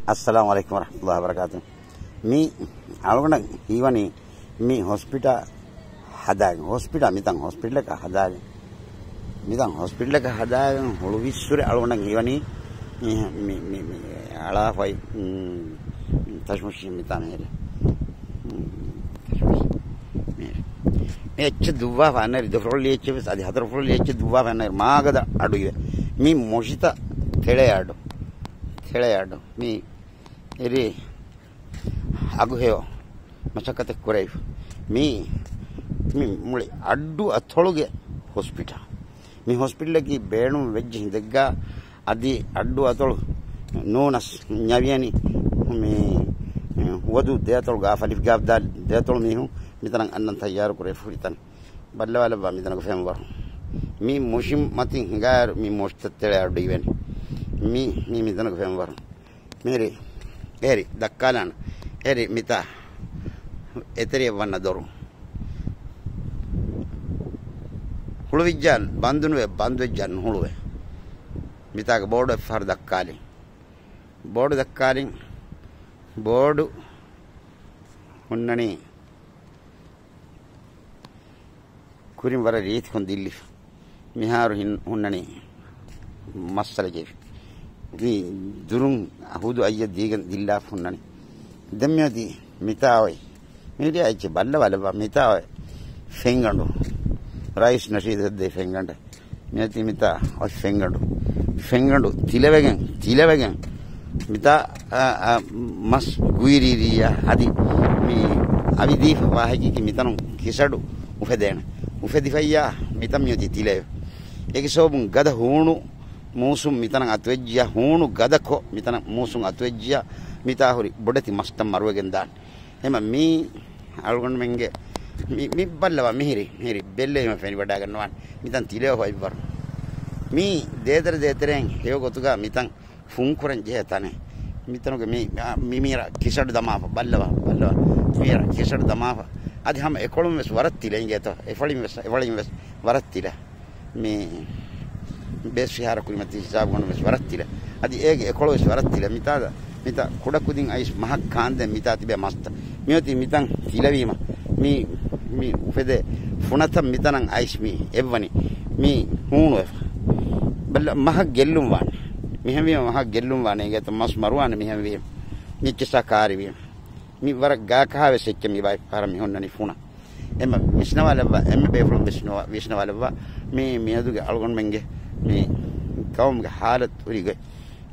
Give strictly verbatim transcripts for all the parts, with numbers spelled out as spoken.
އައްސަލާމު ޢަލައިކުމް ވަރަޙްމަތުﷲި ވަބަރަކާތު. މި އަޅުގަނޑަށް ހީވަނީ މި ހޮސްޕިޓަލް ހަދާގެން، ހޮސްޕިޓަލް މިތަން ހޮސްޕިޓަލަކަށް ހަދާގެން، މިތަން ހޮސްޕިޓަލަކަށް ހަދާގެން ހުޅުވިއްސުރެ އަޅުގަނޑަށް ހީވަނީ މި، މި، މި، މި އަޅާފައި، މް، ތަޝްމުޝީ މިތާ މޭރެ. މް، ތަޝްމުޝީ މޭރެ. މި އެއްޗެއް ދުއްވާފަ އަންނައިރު ދެފުރޮޅި އެއްޗެއް ވެސް އަދި ހަތަރު ފުރޮޅި އެއްޗެއް ދުއްވާފަ އަންނައިރު މާގަދަ އަޑު އިވޭ. މި މޮށިތައް ތެޅޭ އަޑު. ތެޅޭ އަޑު. މި އެރި އަގުހެޔޮ މަސައްކަތެއް ކުރެވިފަ. މީ، މި މުޅި އައްޑު އަތޮޅުގެ ހޮސްޕިޓަލް. މި ހޮސްޕިޓަލަކީ ބޭނުން ވެއްޖެ ހިނދެއްގަ އަދި އައްޑު އަތޮޅު ނޫނަސް ނަވިޔަނި މި ހުވަދޫ ދެއަތޮޅުގަ ފަލިފިގާފްދާ ދެއަތޮޅު މީހުން މިތަނަށް އަންނަން ތައްޔާރު ކުރެވިފަ ހުރި ތަން. ބައްލަވާލައްވާ މިތަނުގެ ފެންވަރު. މި މޮށި މަތިން ހިނގާއިރު މި މޮށިތައް ތެޅޭ އަޑު އިވެނީ. މި، މި މިތަނުގެ ފެންވަރު. މިހިރި، އެހެރި، ދައްކާލާނަ. އެހެރި، މިތާ އެތެރެއަށް ވަންނަ ދޮރު. ހުޅުވިއްޖާ ބަންދުނުވެ، ބަންދުވެއްޖާ ނުހުޅުވޭ. މިތާގެ ބޯޑު އެއްފަހަރު ދައްކާލި. ބޯޑު ދައްކާލި. ބޯޑު ހުންނަނީ ކުރިން ވަރަށް ރީތިކޮށް ދިއްލިފަ. މިހާރު ހިން-، ހުންނަނީ މައްސަލަ ޖެހިފަ. މި ދުރުން ހުދު އައްޔަށް ދީގެން ދިއްލާފަ ހުންނަނީ. ދެން މިއޮތީ މިތާ އޮތް. މި އެއްޗެއް ބައްލަވާލައްވާ މިތާ އޮތް. ފެންގަނޑު. ރައީސް ނަޝީދު ހެއްދޭ ފެންގަނޑެއް. މިއޮތީ މިތާ އޮތް ފެންގަނޑު. ފެންގަނޑު ތިލަވެގެން، ތިލަވެގެން. މިތާ، އަ، އަ، މަސް ގުއިރީރިއްޔާ އަދި މި އަވިދީފަ ވާހަކައަކީ މިތަނުން ކިސަޑު އުފެދޭނެ. އުފެދިފައްޔާ މިތަން މިއޮތީ ތިލަވެ. އޭގެ ސަބަބުން ގަދަ ހޫނު މޫސުން މިތަނަށް އަތުވެއްޖިޔާ، ހޫނު ގަދަކޮށް މިތަނަށް މޫސުން އަތުވެއްޖިޔާ، މިތާ ހުރި ބޮޑެތި މަސްތައް މަރުވެގެން ދާނެ. އެމަ މީ އަޅުގަނޑުމެންގެ މި، މި ބައްލަވާ މިހިރި، މިހިރި ބެއްލެވީމަ ފެނިވަޑައިގަންނަވާނެ. މިތަން ތިލަވެފަ އިއްވަރު. މީ ދޭތެރެ ދޭތެރެއިން ހެޔޮ ގޮތުގަ މިތަން ފުންކުރަން ޖެހޭ ތަނެއް. މިތަނުގެ މި، މި، މި މީރަ ކިސަޑު ދަމާފަ، ބައްލަވާ، ބައްލަވާ. މީރަ ކިސަޑު ދަމާފަ. އަދި ހަމަ އެކޮޅުން ވެސް ވަރަށް ތިލަ އިނގޭތޯ. އެފަޅިން ވެސް، އެފަޅިން ވެސް ވަރަށް ތިލަ. މި ބޭސް ފިހާރަ ކުރިމަތީ ހިސާބުގަނޑު ވެސް ވަރަށް ތިލަ. އަދި އޭގެ އެކޮޅު ވެސް ވަރަށް ތިލަ. މިތާ، މިތާ ކުޑަކުދިން އައިސް މަހަށް ކާންދެން މިތާ ތިބޭ މަސްތައް. މިއޮތީ މިތަން ތިލަވީމަ. މި، މި އުފެދޭ ފުނަތައް މިތަނަށް އައިސް މި އެއްވަނީ. މި ހޫނުވެފަ. ބައްލަ މަހަށް ގެއްލުން ވާނެ. މިހެންވީމަ މަހަށް ގެއްލުން ވާނެ. އިނގޭތަ މަސް މަރުވާނެ މިހެންވީމަ. މި އެއްޗިއްސާ ކާރިވީމަ. މި ވަރަށް ގާކަހާ ވެސް އެއްޗެއް މި ބައި ފަހަރަށް މި ހުންނަނީ ފުނަ. އެމަ ވިސްނަވާލައްވާ، އެންމެ ބޭފުޅުން ވެސް ނުވާ، ވިސްނަވާލައްވާ، މި މިއަދުގެ އަޅުގަނޑުމެންގެ މި ޤައުމުގެ ޙާލަތު ހުރި ގޮތް.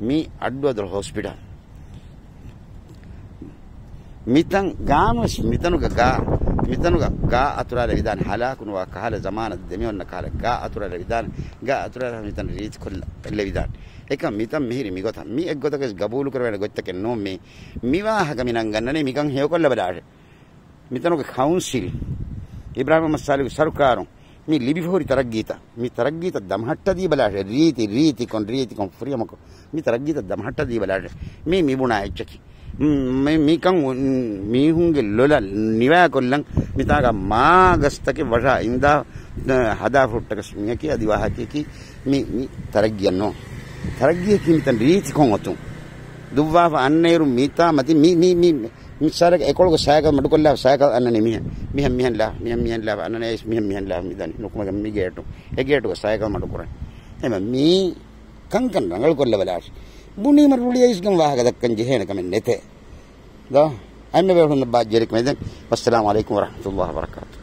މި އައްޑުއަތޮޅު ހޮސްޕިޓަލް. މިތަން ގާނުވެސް މިތަނުގަ ގާ، މިތަނުގަ ގާ އަތުރާލެވިދާނެ. ހަލާކުނުވާ ކަހަލަ ޒަމާނަށް ދެމިއޮންނަ ކަހަލަ ގާ އަތުރާލެވިދާނެ. ގާ އަތުރާލާ މިތަން ރީތިކޮށްލަ ލެވިދާނެ. އެކަމް މިތަން މިހިރީ މިގޮތަށް. މި އެއްގޮތަކަށް ގަބޫލުކުރެވޭނެ ގޮތްތަކެއް ނޫން މީ. މި ވާހަކަ މި ނަންގަންނަނީ މިކަން ހެޔޮކޮށްލަބަލާށެ. މިތަނުގެ ކައުންސިލް، އިބްރާހިމް މަހްމަދު ސާލިހުގެ ސަރުކާރުން މި ލިބިފަހުރި ތަރައްގީތައް، މި ތަރައްގީތައް ދަމަހައްޓަދީބަލާށެ، ރީތި، ރީތިކޮން، ރީތިކޮން ފުރިހަމަކޮށް، މި ތަރައްގީތައް ދަމަހައްޓަދީބަލާށެ. މީ މިބުނާ އެއްޗަކީ. މި، މިކަން މީހުންގެ ލޮލަށް ނިވާކޮށްލަން މިތާގަ މާގަސްތަކެއް ވަށާ އިންދާ ހަދާ ފުއްޓަކަސް މިޔަކީ އަދި ވާހަކަޔަކީ މި، މި ތަރައްގީއެއް ނޫން. ތަރައްގީއަކީ މިތަން ރީތިކޮން އޮތުން. ދުއްވާފަ އަންނައިރު މިތާ މަތި މި، މި، މި، މި މިސާލަކަށް އެކޮޅުގެ ސައިކަލް މަޑުކޮށްލާ ސައިކަލް އަންނަނީ މިހެން. މިހެން މިހެން ލާ، މިހެން މިހެން ލާ އަންނަނީ އައިސް މިހެން މިހެން ލާ މިދަނީ. ނުކުމެގެން މި ގޭޓު. އެ ގޭޓުގެ ސައިކަލް މަޑުކުރަން. އެމަ މީ ކަންކަން ރަނގަޅުކޮށްލަބަލާށި. ބުނީމަ ރުޅިއައިސްގެން ވާހަކަ ދައްކަން ޖެހޭނެ ކަމެއް ނެތޭ. ދޯ؟ އައިމެ ބޭފުޅުން ބާއްޖެރިކަމެއް ދެން. ވައްސަލާމު ޢަލައިކުމް ވަރަޙްމަތުﷲި ވަބަރަކާތު.